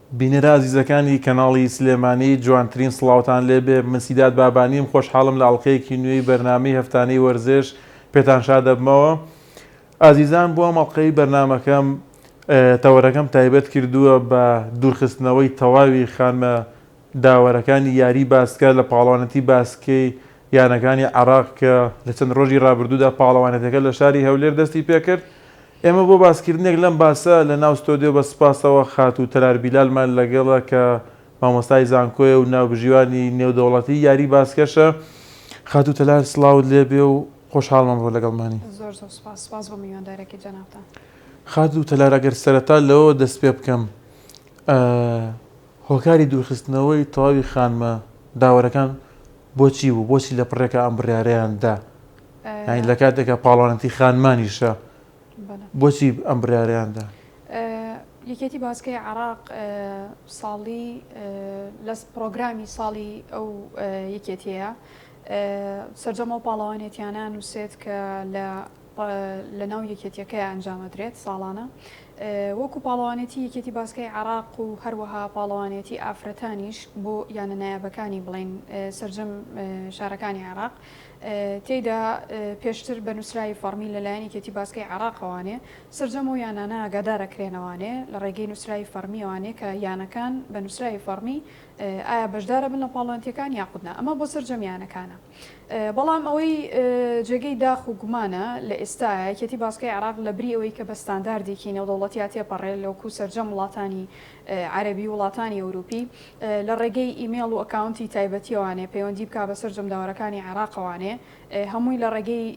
بینەرە ئازیزەکانی کەناڵی سلێمانی جوانترین سڵاوتان لێبێ من سیداد بابانیم خۆشحاڵم لە ئەڵقەیەکی نوێی بەرنامەی هەفتانەی وەرزش پێتان شاد دەبمەوە ئازیزان بۆ ئەم ئەڵقەی بەرنامەکەم تەوەرەکەم تایبەت کردووە بە دوورخستنەوەی تەواوی خانمە داوەرەکانی یاری باسکە لە پاڵەوانێتی باسکەی یانەکانی عێراق کە لە چەند ڕۆژی ڕابردوودا پاڵەوانێتەکە لە شاری هەولێر دەستی پێکرد. ئێمە بۆ باسکردنێک لەم باسە لە ناو ستۆدیۆ بە سپاسەوە خاتوو تەلار بیلالمان لەگەڵە کە مامۆستای زانکۆیە و ناوبژیوانی نێودەوڵەتی یاری باسکەشە. خاتوو تەلار سڵاوت لێبێ و خۆشحاڵم ئەمڕۆ لەگەڵمانی. زۆر زۆر سپاس، سپاس بۆ میواندارەکەی جەنابتان. خاتوو تەلار ئەگەر سەرەتا لەوەوە دەست پێ بکەم هۆکاری دوورخستنەوەی تەواوی خانمە داوەرەکان بۆچی بوو؟ بۆچی لە پڕێکا ئەم بڕیارەیان دا؟ یانی لە کاتێکا پاڵەوانێتی خانمانیشە بۆچی ئەم بڕیارەیان دا؟ یەکێتی باسکەی عێراق ساڵی لە پرۆگرامی ساڵی ئەو یەکێتیەیە سەرجەم ئەو پاڵەوانێتیانە نووسێت کە لە لە ناو یەکێتیەکەیا ئەنجام ئەدرێت ساڵانە وەکو پاڵەوانێتی یەکێتی باسکەی عێراق و هەروەها پاڵەوانێتی ئافرەتانیش بۆ یانە نایابەکانی بڵین سەرجەم شارەکانی عێراق تێیدا پێشتر بە نووسراوی فەڕمی لەلایەن یەکێتی باسکەی عێراقەوانێ سەرجەم ئەو یانانە ئاگادارەکرێنەوانێ لە ڕێگەی نووسراوی فەڕمیەوانێ کە یانەکان بە نووسراوی فەڕمی ئایا بەشدارە بن لە پاڵەوانێتیەکان یاخود نا ئەمە بۆ سەرجەم یانەکانە. بەڵام ئەوەی جێگەی داخ و گومانە لە ئێستایا یەکێتی باسکەی عێراق لە بری ئەوەی کە بە ستانداردێکی نێودەوڵەتیا تێپەڕێ لەوکو سەرجەم وڵاتانی عەرەبی و وڵاتانی ئەوروپی لە ڕێگەی ئیمێڵ و account ی تایبەتیەوانێ پەیوەندی بکا بە سەرجەم داوەرەکانی عێراقەوانێ هەمووی لە ڕێگەی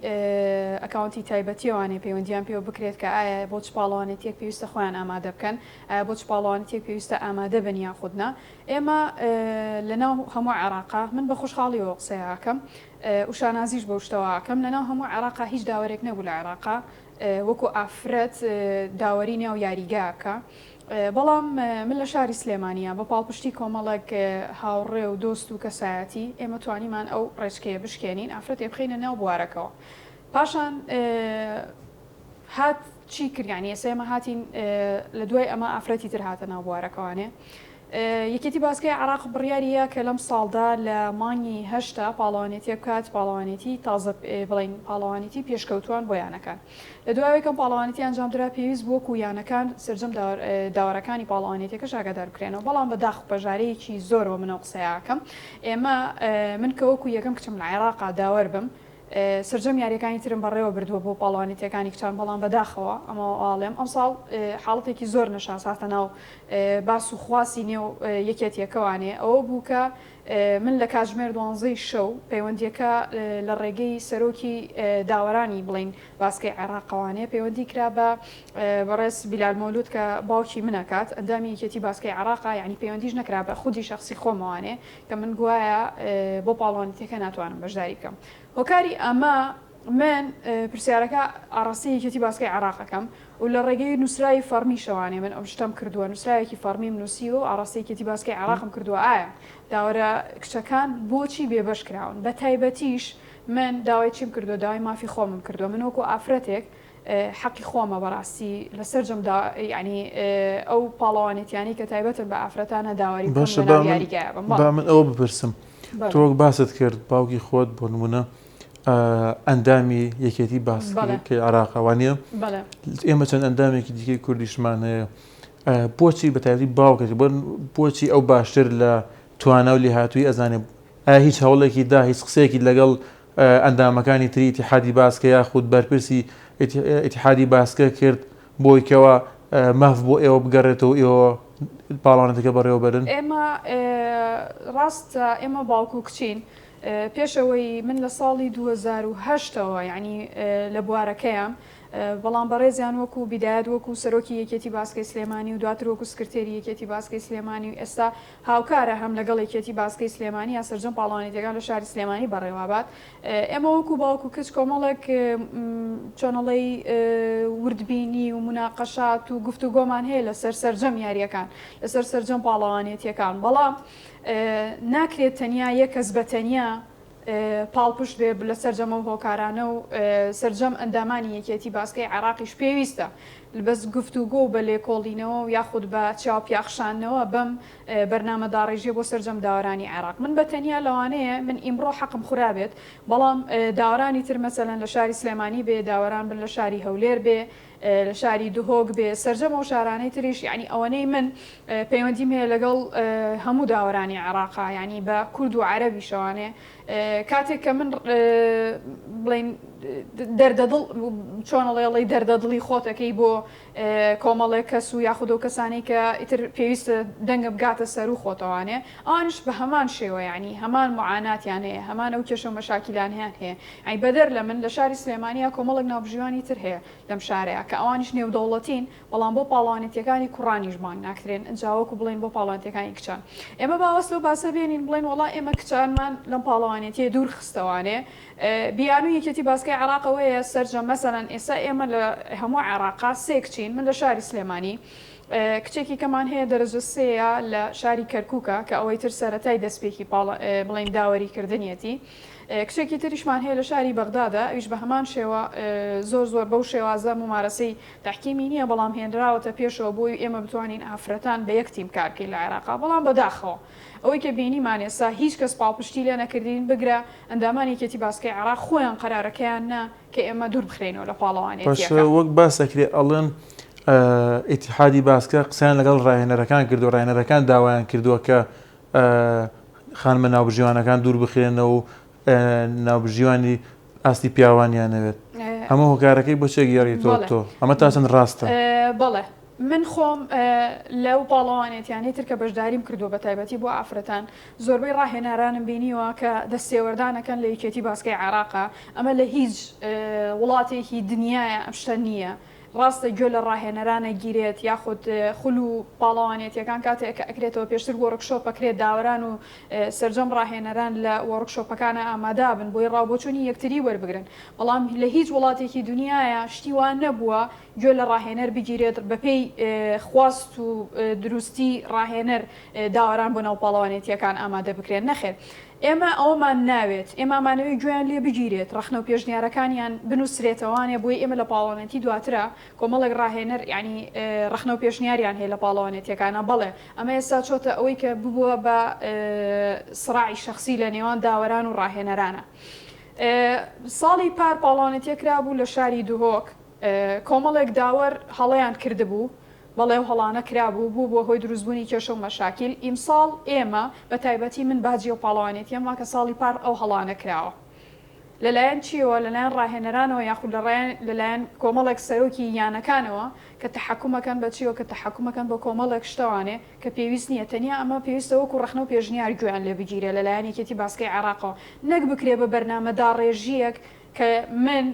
account ی تایبەتیەوانێ پەیوەندیان پێوە بکرێت کە ئایا بۆ چ پاڵەوانێتیەک پێویستە خۆیان ئامادە بکەن ئایا بۆ چ پاڵەوانێتیەک پێویستە ئامادە بن یاخود نا ئێمە لەناو هەموو عێراقا، من بە خۆشحاڵیەوە قسەیە ئەکەم و شانازیش بەو شتەوە ئەکەم، لەناو هەموو عێراقا هیچ داوەرێک نەبوو لە عێراقا وەکو ئافرەت داوەری ناو یاریگا بکا، بەڵام من لە شاری سلێمانیە بە پاڵپشتی کۆمەڵێک هاوڕێ و دۆست و کەسایەتی ئێمە توانیمان ئەو ڕێچکەیە بشکێنین ئافرەتێ بخەینە ناو بوارەکەوە. پاشان هات چی کرد یانی ئێستا ئێمە هاتین لە دوای ئەمە ئافرەتی تر هاتە ناو بوارەکەوانێ یەکێتی باسکەی عراق بڕیاری یا کە لەم ساڵدا لە مانگی هەشتا پاڵەوانێتیە بکات پاڵەوانێتی تازە بڵین پاڵەوانێتی پێشکەوتوان بۆ یانەکان لە دوای کەم پاڵەوانێتی ئەنجامدرا پێویست بووەکو یانەکان سەرجەم داوەرەکانی پاڵەوانێتیەکەش ئاگادار بکرێنەوە بەڵام بە داخ و پەژارەیەکی زۆرەوە منەوە قسەیەکەم ئێمە من کە وەکو یەکەم کچم لە عێراقا داوەر بم سەرجەم یاریەکانی ترم بەڕێوە بردووە بۆ پاڵەوانێتیەکانی کچان بەڵام بەداخەوە ئەمە ئاڵێم ئەمساڵ حاڵەتێکی زۆر نەشاز هاتە ناو باس و خواسی نێو یەکێتیەکەوانێ ئەوە بوو کە من لە کاتژمێر دوانزەی شەو پەیوەندیەکە لە ڕێگەی سەرۆکی داوەرانی بڵین باسکەی عێراقەوانێ پەیوەندی کرا بە بەڕێز بیلال مەولود کە باوکی منەکات ئەندامی یەکێتی باسکەی عێراقا یعنی پەیوەندیش نەکرا بە خودی شخصی خۆمەوانێ کە من گوایە بۆ پاڵەوانێتیەکە ناتوانم بەشداری بکەم. هۆکاری ئەمە من پرسیارەکە ئاڕاستەی یەکێتی باسکەی عێراق ئەکەم و لە ڕێگەی نووسراوی فەڕمیشەوانێ من ئەم شتەم کردووە، نووسراوێکی فەڕمیم نووسیوە و ئاڕاستەی یەکێتی باسکەی عێراقم کردووە ئایا داوەرە کچەکان بۆچی بێبەش کراون؟ بە تایبەتیش من داوای چیم کردووە؟ داوای مافی خۆمم کردووە. من وەکو ئافرەتێک حەقی خۆمە بەڕاستی لە سەرجەم دا یعنی ئەو پاڵەوانێتیانەی کە تایبەتن بە ئافرەتانە داواری بکەم باشە لەناو با من یاریگایە بم با بەڵێ من ئەوە بپرسم تۆ بەڵێ وەک باست کرد باوکی خۆت بۆ نمونە ئەندامی یەکێتی بەڵێ باسکەی عێراقە وانە بەڵێ ئێمە چەند ئەندامێکی دیکەی کوردیشمان هەیە بۆچی بە تایبەتی باوکێتی بۆ بۆچی ئەو باشتر لە توانا و لێهاتووی ئەزانێ ئایا هیچ هەوڵێکی دا هیچ قسەیەکی لەگەڵ ئەندامەکانی تری ئیتیحادی باسکە یاخود بەرپرسی ئیتیحادی باسکە کرد بۆی کەوا ماف بۆ ئێوە بگەڕێتەوە ئێوە پاڵانەتەکە بەڕێوە بەرن؟ ئێمە ڕاستە ئێمە باوک و کچین پێش ئەوەی من لە ساڵی 2008 ەوە یعنی لە بوارەکەیام بەڵام بەڕێزیان وەکو بیدایەت وەکو سەرۆکی یەکێتی باسکەی سلێمانی و دواتر وەکو سکرتێری یەکێتی باسکەی سلێمانی و ئێستا هاوکارە هەم لەگەڵ یەکێتی باسکەی سلێمانی یا سەرجەم پاڵەوانێتیەکان لە شاری سلێمانی بەڕێوابات. ئێمە وەکو باوک و کچ کۆمەڵێک چۆنەڵێی وردبینی و موناقەشات و گفتوگۆمان هەیە لەسەر سەرجەم یاریەکان لەسەر سەرجەم پاڵەوانێتیەکان بەڵام ناکرێت تەنیا یەک کەس بە تەنیا پاڵپشت بێ لە سەرجەم ئەو هۆکارانە و سەرجەم ئەندامانی یەکێتی باسکەی عێراقیش پێویستە. بەس گفتوگۆ و بە لێکۆڵینەوە و یاخود بە چاوپیاخشاندنەوە بەم بەرنامە داڕێژیە بۆ سەرجەم داوەرانی عێراق. من بە تەنیا لەوانەیە من ئیمڕۆ حەقم خورابێت بەڵام داوەرانی تر مەسەلەن لە شاری سلێمانی بێ داوەران بن لە شاری هەولێر بێ لە شاری دهۆک بێ سەرجەم ئەو شارانەی تریش یانی ئەوەنەی من پەیوەندیم هەیە لەگەڵ هەموو داوەرانی عێراقا یانی بە کورد و عەرەبیشەوانێ کاتێک کە من بڵین دەردەدڵ چۆنەڵێ ئەڵێی دەردەدڵی خۆتەکەی بۆ کۆمەڵێک کەس و یاخود ئەو کەسانەی کە ئیتر پێویستە دەنگە بگاتە سەرو خۆتەوانێ ئەوانیش بە هەمان شێوە یانی هەمان معاناتیان هەیە هەمان ئەو کێشە و مەشاکیلانەیان هەیە یانی بەدەر لە من لە شاری سلێمانیا کۆمەڵێک ناوبژیوانی تر هەیە لەم شارەیا کە ئەوانیش نێودەوڵەتین بەڵام بۆ پاڵەوانێتیەکانی کوڕانیش بانگ ناکرێن ئنجا وەکو بڵێین بۆ پاڵەوانێتیەکانی کچان ئێمە با واز لەو باسە بێنین بڵێین وەڵا ئێمە کچانمان لەم پاڵەوانێتیە دوور خستەوانێ بیانووی یەکێتی باسکەی عێراق ئەوەیە سەرجەم مەسەلەن ئێستا ئێمە لە هەموو عێراقا سێ کچین من لە شاری سلێمانی کچێکی کەمان هەیە دەرەجە سێیە لە شاری کەرکووکە کە ئەوەی تر سەرەتای دەستپێکی پاڵ بڵێین داوەری کردنیەتی کچێکی تریشمان هەیە لە شاری بەغدادا ئەویش بە هەمان شێوە زۆر زۆر بەو شێوازە مومارەسەی تەحکیمی نییە بەڵام هێنراوەتە پێشەوە بۆی ئێمە بتوانین ئافرەتان بە یەک تیم کار بکەین لە عێراقا بەڵام بەداخەوە ئەوەی کە بینیمان ئێستا هیچ کەس پاڵپشتی لێ نەکردین، بگرە ئەندامانی یەکێتی باسکەی عێراق خۆیان قەرارەکەیان نا کە ئێمە دوور بخرێینەوە لە باشە پاڵەوانێتییەکە. وەک باس ئەکرێ ئەڵێن ئیتیحادی باسکە قسەیان لەگەڵ ڕاهێنەرەکان کردووە، ڕاهێنەرەکان داوایان کردووە کە خانمە ناوبژیوانەکان دوور بخرێنەوە و ناوبژیوانی ئاستی پیاوانیان نەوێت. ئەمە هۆکارەکەی بۆ چێ گێڕیتەوە بەڵێ. تۆ؟ ئەمە تا چەند ڕاستە؟ بەڵێ من خۆم لەو پاڵەوانێتیانەی تر کە بەشداریم کردووە بە تایبەتی بۆ ئافرەتان زۆربەی ڕاهێنارانم بینیوە کە دەستێوەردان ئەکەن لە یەکێتی باسکەی عێراقا ئەمە لە هیچ وڵاتێکی دنیایە ئەم شتە نییە ڕاستە گوێ لە ڕاهێنەران ئەگیرێت یاخود خول و پاڵەوانێتیەکان کاتێک کە ئەکرێتەوە پێشتر وۆرکشۆپ ئەکرێت داوەران و سەرجەم ڕاهێنەران لە وۆرکشۆپەکانا ئامادابن بۆی ڕاوبۆچونی یەکتری وەربگرن بەڵام لە هیچ وڵاتێکی دنیایە شتی وا نەبووە گوێ لە ڕاهێنەر بگیرێت بەپێی خواست و دروستی ڕاهێنەر داوەران بۆ ناو پاڵەوانێتیەکان ئامادە بکرێن نەخێر ئێمە ئەوەمان ناوێت ئێمە ئەمانەوێت گوێیان لێ بگیرێت ڕەخنە و پێشنیارەکانیان بنوسرێتەوانێ بۆی ئێمە لە پاڵەوانێتی دواترا کۆمەڵێک ڕاهێنەر یانی ڕەخنە و پێشنیاریان هەیە لە پاڵەوانێتیەکانا بەڵێ ئەمە ئێستا چۆتە ئەوەی کە ببووە بە سڕاعی شەخسی لە نێوان داوەران و ڕاهێنەرانە ساڵی پار پاڵەوانێتیە کرابوو لە شاری دهۆک کۆمەڵێک داوەر هەڵەیان کردبوو، بەڵێ ئەو هەڵانە کرابوو، بووبووە هۆی دروستبوونی کێشە و مەشاکیل، ئیمساڵ ئێمە، بە تایبەتی من باجی ئەو پاڵەوانێتییەم وا کە ساڵی پار ئەو هەڵانە کراوە. لە لایەن چییەوە؟ لە لایەن ڕاهێنەرانەوە یاخود لە لە لایەن کۆمەڵێک سەرۆکی یانەکانەوە کە تەحەکوم ئەکەن بە چییەوە؟ کە تەحەکوم ئەکەن بە کۆمەڵێک شتەوانێ کە پێویست نییە، تەنیا ئەمە پێویستە وەکو ڕەخنە و پێشنیار گوێیان لێ بگیرێ لە لایەن یەکێتی باسکەی عێراقەوە، نەک بکرێ بە بەرنامەداڕێژییەک کە من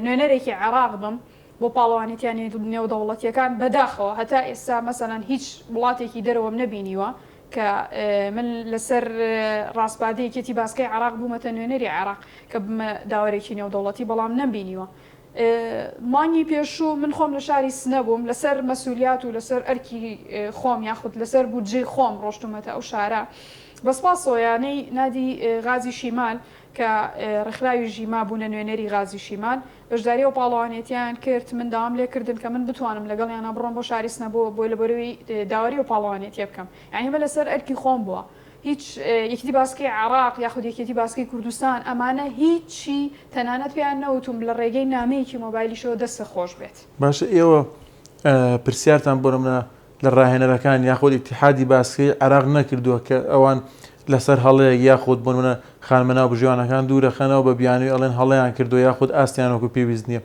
نوێنەرێکی عێراق بم بۆ پاڵەوانێتیە نێودەوڵەتیەکان بەداخەوە هەتا ئێستا مەسەلەن هیچ وڵاتێکی دەرەوەم نەبینیوە کە من لەسەر ڕاسپاردەی یەکێتی باسکەی عێراق بوومەتە نوێنەری عێراق کە بمە داوەرێکی نێودەوڵەتی بەڵام نەمبینیوە مانگی پێشوو من خۆم لە شاری سنە بووم لەسەر مەسولیات و لەسەر ئەرکی خۆم یاخود لەسەر بودجەی خۆم ڕۆشتومەتە ئەو شارە بە سپاسەوە یانەی نادی غازی شیمال کە ڕێکخراوی ژیما بوونە نوێنەری غازی شیمال، بەشداری ئەو پاڵەوانێتییەیان کرد، من داوام لێ کردن کە من بتوانم لەگەڵیانا بڕۆم بۆ شاری سنە بۆ بۆی لەبەرەوەی داوەری ئەو پاڵەوانێتییە بکەم. یانی ئەمە لەسەر ئەرکی خۆم بووە. هیچ یەکێتی باسکەی عێراق یاخود یەکێتی باسکەی کوردستان ئەمانە هیچی تەنانەت پێیان نەوتوم لە ڕێگەی نامەیەکی مۆبایلیشەوە دەستت خۆش بێت. باشە ئێوە پرسیارتان بۆ نمونە لە ڕاهێنەرەکان یاخود ئیتیحادی باسکەی عێراق نەکردووە کە ئەوان لەسەر هەڵەیەک یاخود بۆ نمونە خانمە ناوبژیوانەکان دوورەخەنەوە بە بیانووی ئەڵێن هەڵەیان کردووە یاخود ئاستیان وەکو پێویست نییە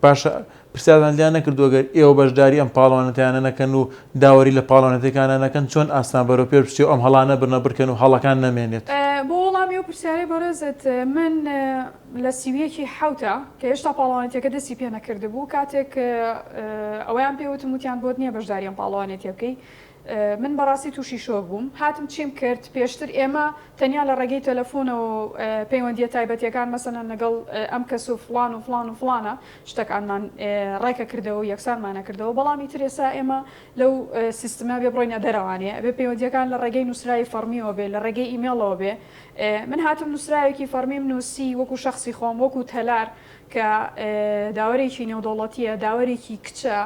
باشە پرسیارتان لیان نەکردووە گەر ئێوە بەشداری ئەم پاڵەوانێتیانە نەکەن و داوەری لە پاڵەوانێتیەکانە نەکەن چۆن ئاستان بەرەو پێش بچێ و ئەم هەڵانە بنە بکەن و هەڵەکان نەمێنێت؟ بۆ وەڵامی ئەو پرسیارەی بەڕێزت من لە 31 ی حەوتا کە هێشتا پاڵەوانێتیەکە دەستی پێ نەکردبوو کاتێک ئەوەیان پێ وتم وتیان بۆت نییە بەشداری ئەم پاڵەوانێتیە بکەی من بەڕاستی تووشی شۆک بووم هاتم چیم کرد پێشتر ئێمە تەنیا لە ڕێگەی تەلەفۆنەوە پەیوەندیە تایبەتیەکان مەسەلەن لەگەڵ ئەم کەس و فڵان و فڵان و فڵانە شتەکانمان ڕێکە کردەوە و یەکسانمانە کردەوە بەڵام ئیتر ئێستا ئێمە لەو سیستمە بێ بڕۆینە دەرەوانێ ئەبێ پەیوەندیەکان لە ڕێگەی نووسراوی فەڕمیەوە بێ لە ڕێگەی ئیمێڵەوە بێ من هاتم نووسراوێکی فەڕمیم نووسی وەکو شەخسی خۆم وەکو تەلار کە داوەرێکی نێودەوڵەتیە داوەرێکی کچە.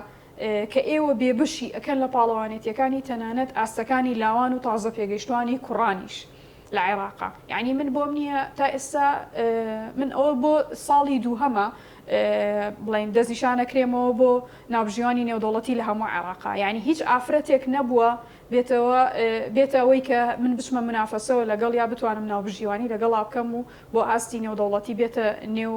کە ئێوە بێبەشی ئەکەن لە پاڵەوانێتیەکانی تەنانەت ئاستەکانی لاوان و تازە پێگەیشتوانی کوڕانیش لە عێراقا یانی من بۆم نییە تا ئێستا من ئەوە بۆ ساڵی دووهەمە بڵین دەستنیشانەکرێمەوە بۆ ناوبژیوانی نێودەوڵەتی لە هەموو عێراقا یعنی هیچ ئافرەتێک نەبووە بێتەوە بێتە ئەوەی کە من بچمە منافەسەوە لەگەڵ یا بتوانم ناوبژیوانی لەگەڵا بکەم و بۆ ئاستی نێودەوڵەتی بێتە نێو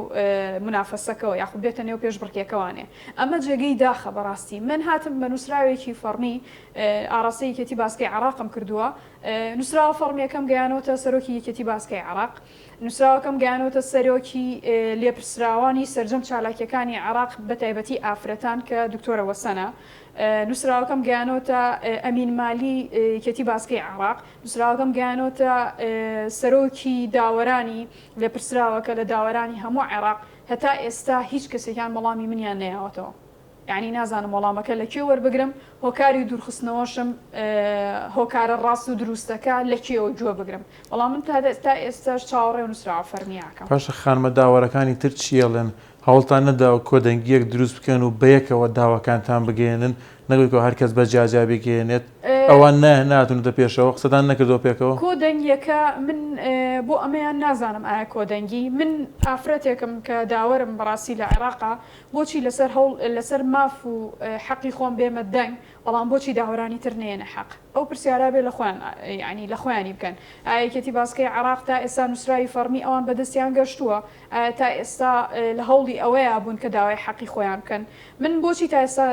منافەسەکەوە یاخود بێتە نێو پێشبڕکێکەوانێ ئەمە جێگەی داخە بەڕاستی من هاتم بە نووسراوێکی فەڕمی ئاڕاستەی یەکێتی باسکەی عێراقم کردووە نووسراوە فەڕمیەکەم گەیانۆتە سەرۆکی یەکێتی باسکەی عێراق نووسراوەکەم گەیانۆتە سەرۆکی لێپرسراوانی سەرجەم چالاکیەکانی عێراق بەتایبەتی ئافرەتان کە دکتۆرە وەسەنە نووسراوەکەم گەیانۆتە ئەمین مالی یەکێتی باسکەی عێراق نووسراوەکەم گەیانۆتە سەرۆکی داوەرانی لێپرسراوەکە لە داوەرانی هەموو عێراق هەتا ئێستا هیچ کەسێکیان وەڵامی منیان نەیاوەتەوە یانی نازانم وەڵامەکە لە کوێ وەربگرم هۆکاری دوورخستنەوەشم هۆکارە ڕاست و دروستەکە لە کێوە گوێ بگرم بەڵام من تا ئێستاش چاوەڕێ و نووسراوە فەرمییەکەم. باشە خانمە داوەرەکانی تر چیەڵێن؟ هەوڵتان نەداوە کۆدەنگییەک دروست بکەن و بەیەکەوە داواکانتان بگەیەنن نەک ئەوەی کە هەر کەس بە جیا جیا بیگەیەنێت؟ ئەوان نەهاتوونەتە پێشەوە؟ قسەتان نەکردووە پێکەوە؟ کۆدەنگییەکە من بۆ ئەمەیان نازانم ئایا کۆدەنگی من ئافرەتێکم کە داوەرم بەڕاستی لە عێراقا بۆچی لەسەر هەوڵ لەسەر ماف و حەقی خۆم بێمە دەنگ بەڵام بۆچی داوەرانی تر نەیەنە حەق؟ ئەو پرسیارە بێ لە خۆیان یانی لە خۆیانی بکەن. ئایا یەکێتی باسکەی عێراق تا ئێستا نووسراوی فەڕمی ئەوان بەدەستیان گەشتووە؟ ئایا تا ئێستا لە هەوڵی ئەوەیا بوون کە داوای حەقی خۆیان بکەن؟ من بۆچی تا ئێستا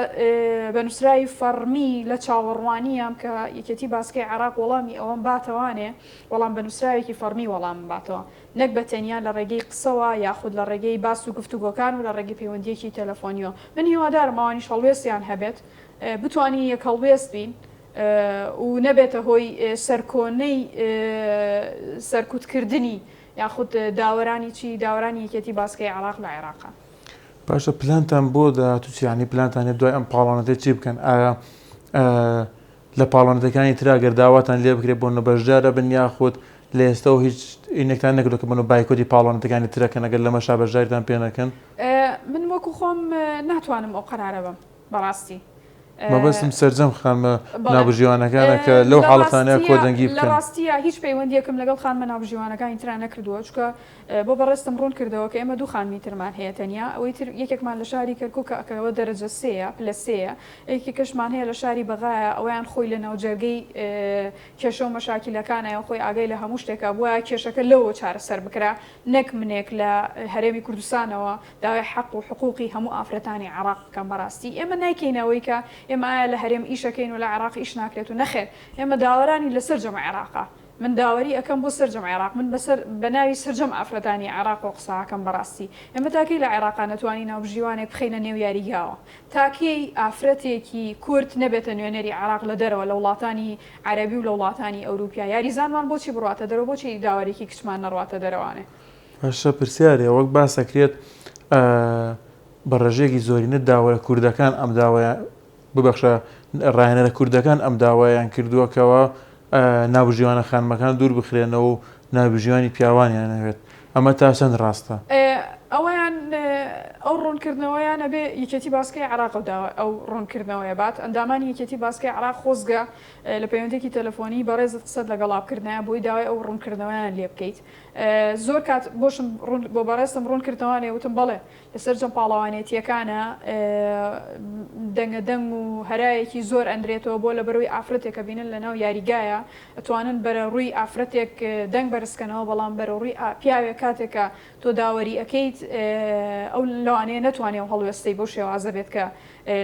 بە نووسراوی فەڕمی لە چاوەڕوانیام کە یەکێتی باسکەی عێراق وەڵامی ئەوەم باتەوانێ، بەڵام بە نووسراوێکی فەڕمی وەڵامم باتەوە نەک بە تەنیا لە ڕێگەی قسەوە یاخود لە ڕێگەی باس و گفتوگۆکان و لە ڕێگەی پەیوەندییەکی تەلەفۆنییەوە. من هیوادارم ئەوانیش هەڵوێستیان هەبێت. بتوانین یەک هەڵوێست بین و نەبێتە هۆی سەرکۆنەی سەرکوتکردنی یاخود داوەرانی چی داوەرانی یەکێتی باسکەی عێراق لە عێراقا. باشە پلانتان بۆ داهاتوو چیە یانی پلانتان هەیە دوای ئەم پاڵەوانێتیە چی بکەن ئایا لە پاڵەوانێتیەکانی ترا گەر داواتان لێ بکرێت بۆ نە بەشدار ئەبن یاخود لە ئێستەوە هیچ ئینێکتان نەکردوە کە بۆنە بایکۆتی پاڵەوانێتیەکانی ترەکەن ئەگەر لەمەشا بەشداریتان پێ نەکەن؟ من وەکو خۆم ناتوانم ئەو قەرارە بەم بەڕاستی. مەبەستم سەرجەم خانمە ناوبژیوانەکانە کە لەو حاڵەتانە کۆدەنگی بکەن. لە ڕاستییا هیچ پەیوەندییەکم لەگەڵ خانمە ناوبژیوانەکانی ترا نەکردووە، چونکە بۆ بەڕێزتم ڕوون کردەوە کە ئێمە دوو خانمی ترمان هەیە تەنیا، ئەوەی تر یەکێکمان لە شاری کەرکووکە کە ئەوە دەرەجە سێیە، پلە سێیە، یەکێکەشمان هەیە لە شاری بەغایە، ئەوەیان خۆی لە ناوجەرگەی کێشە و مەشاکیلەکانە و خۆی ئاگای لە هەموو شتێکە، بوایە کێشەکە لەوەوە چارەسەر بکرا نەک منێک لە هەرێمی کوردستانەوە داوای حەق و حقوقی هەموو ئافرەتانی عێراق بکەم بەڕاستی ئێمە نایکەینە ئەوەی کە ئێمە ئایا لە هەرێم ئیش ئەکەین و لە عێراق ئیش ناکرێت و نەخێر ئێمە داوەرانی لە سەرجەم عێراقا من داوەری ئەکەم بۆ سەرجەم عێراق من بەسەر بەناوی سەرجەم ئافرەتانی عێراقەوە قسە ئەکەم بەڕاستی ئێمە تاکەی لە عێراقا نەتوانی ناوبژیوانێک بخەینە نێو یاریگاوە تاکەی ئافرەتێکی کورد نەبێتە نوێنەری عێراق لە دەرەوە لە وڵاتانی عەرەبی و لە وڵاتانی ئەوروپیا یاریزانمان بۆچی بڕواتە دەرەوە بۆچی داوەرێکی کچمان نەڕواتە دەرەوانێ باشە پرسیارێ وەک باس ئەکرێت بە ڕێژەیەکی زۆرینە داوەرە کوردەکان ئەم داوایان ببەخشە ڕاهێنەرە کوردەکان ئەم داوایان کردووە کەوا ناوبژیوانە خانمەکان دوور بخرێنەوە و ناوبژیوانی پیاوانیان هەبێت ئەمە تا چەند ڕاستە؟ ئەوەیان ئەو ڕوونکردنەوەیان ئەبێ یەکێتی باسکەی عێراق ئەو داوا ئەو ڕوونکردنەوەیە بات ئەندامانی یەکێتی باسکەی عێراق خۆزگە لە پەیوەندیەکی تەلەفۆنی بەڕێزت قسەت لەگەڵا بکردنایە بۆی داوای ئەو ڕوونکردنەوەیان لێ بکەیت زۆر کات بۆشم ڕوون بۆ بەڕێزتم ڕوون کردەوانێ وتم بەڵێ لە سەرجەم پاڵەوانێتیەکانە دەنگە دەنگ و هەرایەکی زۆر ئەندرێتەوە بۆ لەبەرەوەی ئافرەتێکە بینن لە ناو یاریگایە ئەتوانن بەرە ڕووی ئافرەتێک دەنگ بەرزکەنەوە بەڵام بەرە ڕووی پیاوێک کاتێکە تۆ داوەری ئەکەیت ئەو لەوانەیە نەتوانێ ئەو هەڵوێستەی بەو شێوازە بێت کە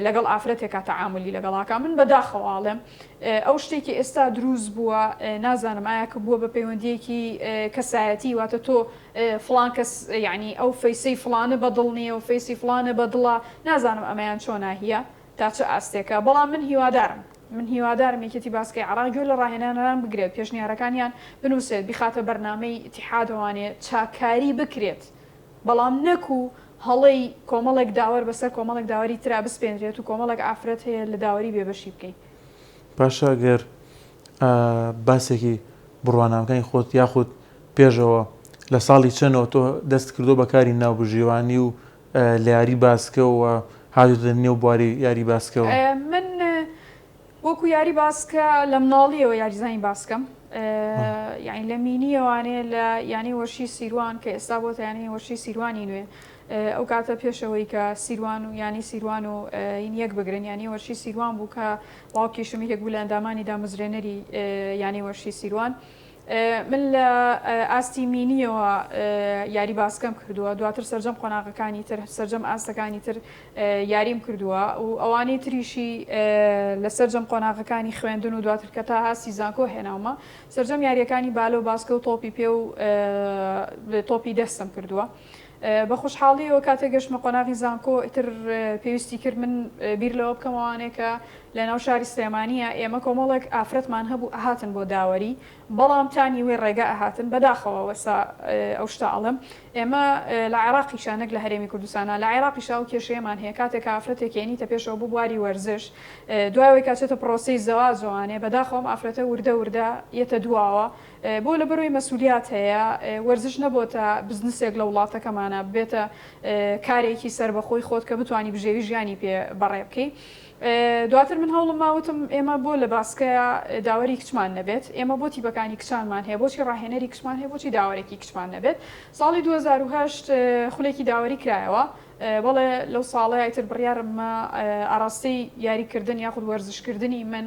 لەگەڵ ئافرەتێکا تەعامولی لەگەڵاکا من بەداخەوە ئەڵێم ئەو شتێکی ئێستا دروست بووە نازانم ئایا کە بووە بە پەیوەندیەکی کەسایەتی واتە تۆ فڵان کەس یعنی ئەو فەیسەی فڵانە بەدڵ نییە و فەیسی فڵانە بەدڵە نازانم ئەمەیان چۆناهیە تا چ ئاستێکە بەڵام من هیوادارم من هیوادارم یەکێتی باسکەی عێراق گوێ لە ڕاهێنانەران بگرێت پێشنیارەکانیان بنووسێت بیخاتە بەرنامەی ئیتیحادەوانێ چاککاری بکرێت بەڵام نەکو هەڵەی کۆمەڵێک داوەر بەسەر کۆمەڵێک داوەری ترا بسپێنرێت و کۆمەڵێک ئافرەت هەیە لە داوەری بێبەشی بکەی. باشە گەر باسێکی بڕوانامەکانی خۆت یاخود پێشەوە لە ساڵی چەنەوە تۆ دەست کردو بە کاری ناوبژیوانی و لە یاری باسکە و هاتوویتە نێو بواری یاری باسکەوە؟ من وەکو یاری باسکە لە مناڵیەوە یاریزانی باسکەم یعنی لە مینیەوانێ لە یانەی وەرشی سیروان کە ئێستا بۆتە یانەی وەرشی سیروانی نوێ ئەو کاتە پێشەوەی کە سیروان و یانی سیروان و این یەک بگرن یانی وەرشی سیروان بوو کە باوکیشم یەکێک بوو لە ئەندامانی دامەزرێنەری یانەی وەرشی سیروان من لە ئاستی مینیەوە یاری باسکەم کردووە دواتر سەرجەم قۆناغەکانی تر سەرجەم ئاستەکانی تر یاریم کردووە و ئەوانەی تریشی لە سەرجەم قۆناغەکانی خوێندن و دواتر کە تا ئاستی زانکۆ هێناومە سەرجەم یاریەکانی بالە و باسکە و تۆپی پێ و تۆپی دەستم کردووە. بە خۆشحاڵیەوە کاتێک گەشتمە قۆناغی زانکۆ ئیتر پێویستی کرد من بیر لەوە بکەمەوانێ کە لە ناو شاری سلێمانیە ئێمە کۆمەڵێک ئافرەتمان هەبوو ئەهاتن بۆ داوەری بەڵام تا نیوەی ڕێگا ئەهاتن بەداخەوە وەسا ئەو شتە ئەڵێم ئێمە لە عێراقیشا نەک لە هەرێمی کوردستانا لە عێراقیشا ئەو کێشەیەمان هەیە کاتێک کە ئافرەتێک هێنیتە پێشەوە بۆ بواری وەرزش دوای ئەوەی کە ئەچێتە پڕۆسەی زەواجەوانێ بەداخەوە ئەم ئافرەتە وردە وردە یەتە دواوە بۆ لەبەرئەوەی مەسولیات هەیە وەرزش نەبۆتە بزنسێک لە وڵاتەکەمانا ببێتە کارێکی سەربەخۆی خۆت کە بتوانی بژێوی ژیانی پێ بەڕێ بکەی دواتر من هەوڵم ما وتم ئێمە بۆ لە باسکەیا داوەری کچمان نەبێت ئێمە بۆ تیپەکانی کچانمان هەیە بۆچی ڕاهێنەری کچمان هەیە بۆچی داوەرێکی کچمان نەبێت ساڵی 2008 خولێکی داوەری کرایەوە بەڵێ لەو ساڵەیا ئیتر بڕیارم ما ئاراستەی یاریکردن یاخود وەرزشکردنی من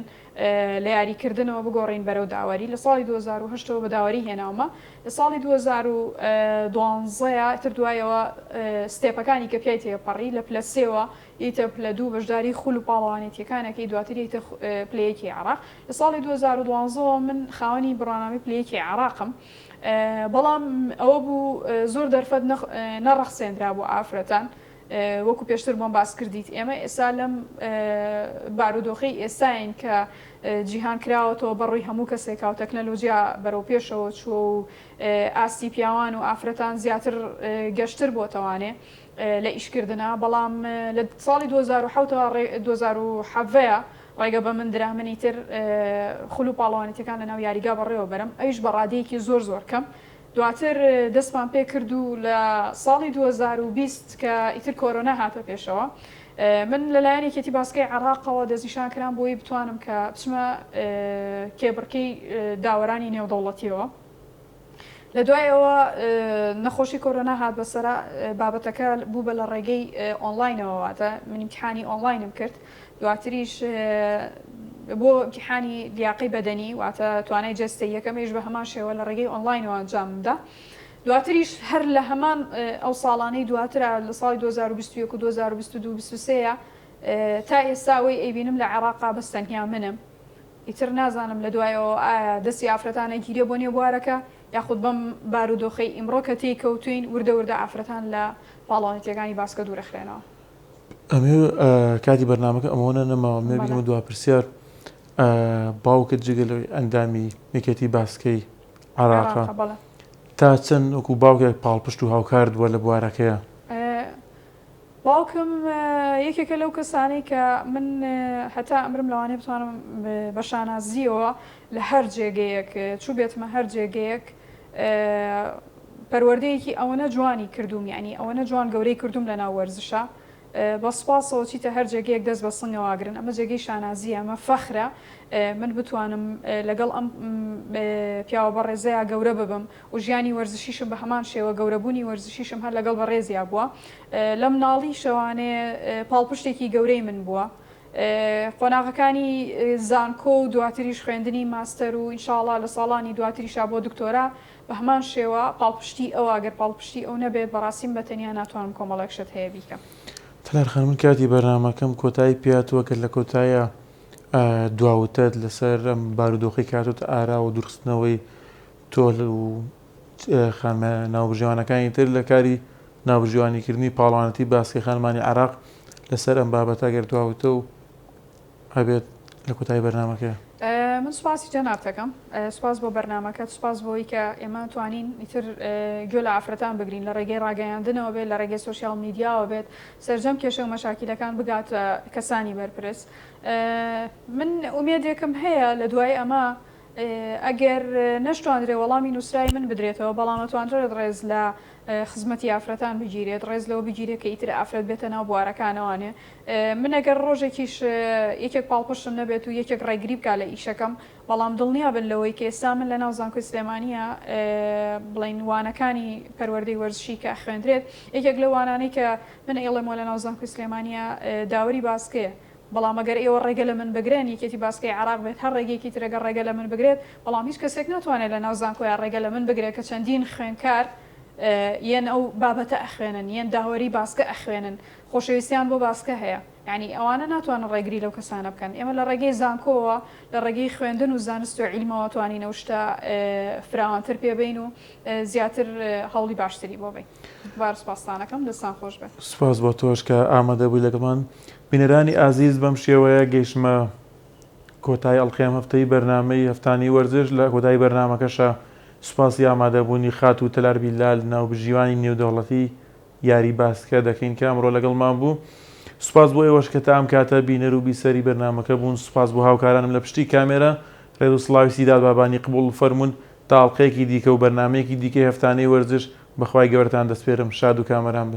لە یاریکردنەوە بگۆڕین بەرەو داوەری لە ساڵی 2008 ەوە بە داوەری هێناومە لە ساڵی 2012 ئیتر دوایەوە ستێپەکانی کە پیای تێپەڕی لە پلە سێوە یەیتە پلە دوو بەشداری خول و پاڵەوانێتیەکان ئەکەی دواتر یەیتە پلە یەکی عێراق لە ساڵی 2012 ەوە من خاوەنی بڕوانامەی پلە یەکی عێراقم بەڵام ئەوە بوو زۆر دەرفەت نەڕەخسێنرا بۆ ئافرەتان وەکو پێشتر بۆم باس کردیت ئێمە ئێستا لەم بارودۆخەی ئێستاین کە جیهان کراوەتەوە بەڕووی هەموو کەسێکا و تەکنەلۆجیا بەرەو پێشەوە چووە و ئاستی پیاوان و ئافرەتان زیاتر گەشتر بۆتەوانێ لە ئیشکردنا بەڵام لە ساڵی 2007 ەوە 2017 ڕێگە بە من درا من ئیتر خول و پاڵەوانێتیەکان لەناو یاریگا بەڕێوە بەرم ئەویش بە ڕادەیەکی زۆر زۆر کەم دواتر دەستمان پێ کرد و لە ساڵی 2020 کە ئیتر کۆرۆنا هاتە پێشەوە من لەلایەن یەکێتی باسکەی عێراقەوە دەستنیشان کرام بۆی بتوانم کە بچمە کێبڕکێی داوەرانی نێودەوڵەتیەوە. لە دوای ئەوە نەخۆشی کۆرۆنا هات بەسەرا بابەتەکە بوو بە لە ڕێگەی ئۆنلاینەوە واتە من ئیمتیحانی ئۆنلاینم کرد دواتریش بۆ ئیمتیحانی لیاقەی بەدەنی واتە توانای جەستەییەکەمیش بە هەمان شێوە لە ڕێگەی ئۆنلاینەوە ئەنجاممدا دواتریش هەر لە هەمان ئەو ساڵانەی دواترا لە ساڵی 2021 و 2022 23 تا ئێستا ئەوەی ئەیبینم لە عێراقا بەس تەنیا منم ئیتر نازانم لە دوایەوە ئایا دەستی ئافرەتان ئەگیرێ بۆ نێو بوارەکە یاخود بەم بارودۆخەی ئیمڕۆ کە تێی کەوتوین وردە وردە ئافرەتان لە پاڵەوانێتیەکانی باسکە دوور ئەخرێنەوە. ئەمەوێ کاتی بەرنامەکە ئەمەوەنە نەماوە ئەمەوێ بیکەمە دوا پرسیار باوکت جگە لەوەی ئەندامی یەکێتی باسکەی عێراقە تا چەند وەکو باوکێک پاڵپشت و هاوکارت بووە لە بوارەکەیە؟ باوکم یەکێکە لەو کەسانەی کە من هەتا ئەمرم لەوانەیە بتوانم بە شانازییەوە لە هەر جێگەیەک چووبێتمە هەر جێگەیەک پەروەردەیەکی ئەوەنە جوانی کردووم یعنی ئەوەنە جوان گەورەی کردووم لە ناو وەرزشە بە سوپاسەوە چیتە هەر جێگەیەک دەست بە سنگەوە ئەگرن ئەمە جێگەی شانازییە ئەمە فەخرە من بتوانم لەگەڵ ئەم پیاوە بەڕێزەیا گەورە ببم و ژیانی وەرزشیشم بە هەمان شێوە گەورەبوونی وەرزشیشم هەر لەگەڵ بەڕێزیا بووە لە مناڵیشەوانێ پاڵپشتێکی گەورەی من بووە قۆناغەکانی زانکۆ و دواتریش خوێندنی ماستەر و ئینشاڵا لە ساڵانی دواتریشا بۆ دکتۆرا بە هەمان شێوە پاڵپشتی ئەوە گەر پاڵپشتی ئەو نەبێت بەڕاستی من بە تەنیا ناتوانم کۆمەڵێک شت هەیە بیکەم. تەلار خان من کاتی بەرنامەکەم کۆتایی پێهاتووە گەر لە کۆتاییا دوا وتەت لەسەر ئەم بارودۆخەی کە هاتۆتە ئاراوە و دوورخستنەوەی تۆ و خانمە ناوبژیوانەکانی تر لە کاری ناوبژیوانیکردنی پاڵەوانێتی باسکەی خانمانی عێراق لەسەر ئەم بابەتە گەر دواوتە و هەبێت لە کۆتایی بەرنامەکەیە. من سوپاسی جەنابت ئەکەم سوپاس بۆ بەرنامەکەت سوپاس بۆی کە ئێمە توانین ئیتر گوێ لە ئافرەتان بگرین لە ڕێگەی ڕاگەیاندنەوە بێت لە ڕێگەی سۆشیال میدیاوە بێت سەرجەم کێشە و مەشاکیلەکان بگاتە کەسانی بەرپرس من ئومێدێکم هەیە لە دوای ئەمە. ئەگەر نەشتواندرێ وەڵامی نووسراوی من بدرێتەوە، بەڵام ئەتواندرێت ڕێز لە خزمەتی ئافرەتان بگیرێت، ڕێز لەوە بگیرێت کە ئیتر ئافرەت بێتە ناو بوارەکانەوانێ. من ئەگەر ڕۆژێکیش یەکێک پاڵپشتم نەبێت و یەکێک ڕێگری بکات لە ئیشەکەم، بەڵام دڵنیا بن لەوەی کە ئێستا من لەناو زانکۆی سلێمانییە بڵێین وانەکانی پەروەردەی وەرزشی کە ئەخوێندرێت، یەکێک لەو وانانەی کە من ئەیڵێمەوە لەناو زانکۆی سلێمانییە داوەری باسکەیە. بەڵام ئەگەر ئێوە ڕێگە لە من بگرن، یەکێتی باسکەی عێراق بێت، هەر ڕێگەیەکی تر ئەگەر ڕێگە لە من بگرێت، بەڵام هیچ کەسێک ناتوانێت لە ناو زانکۆیا ڕێگە لە من بگرێت کە چەندین خوێندکار یەن ئەو بابەتە ئەخوێنن، یەن داوەری باسکە ئەخوێنن، خۆشەویستیان بۆ باسکە هەیە. یانی ئەوانە ناتوانن ڕێگری لەو کەسانە بکەن. ئێمە لە ڕێگەی زانکۆوە، لە ڕێگەی خوێندن و زانست و عیلمەوە توانین ئەو شتە فراوانتر پێ بەین و زیاتر هەوڵی باشتری بۆ بەین. دووبارە سوپاستان ئەکەم دەستان خۆش بێت. سوپاس بۆ تۆش کە ئامادە بووی لەگەڵمان. بینەرانی ئازیز بەم شێوەیە گەیشتمە کۆتایی ئەڵقەی ئەم هەفتەی بەرنامەی هەفتانەی وەرزش، لە کۆتایی بەرنامەکەشا سوپاسی ئامادەبوونی خاتوو تەلار بیلال ناوبژیوانی نێودەوڵەتی یاری باسکە دەکەین کە ئەمڕۆ لەگەڵمان بوو. سوپاس بۆ ئێوەش کە تا ئەم کاتە بینەر و بیسەری بەرنامەکە بوون. سوپاس بۆ هاوکارانم لە پشتی کامێرا. ڕێز و سڵاوی سیداد بابانی قبوڵ فەرموون. تا ئەڵقەیەکی دیکە و بەرنامەیەکی دیکەی هەفتانەی وەرزش بە خوای گەورەتان دەسپێرم. شاد و کامەران بن.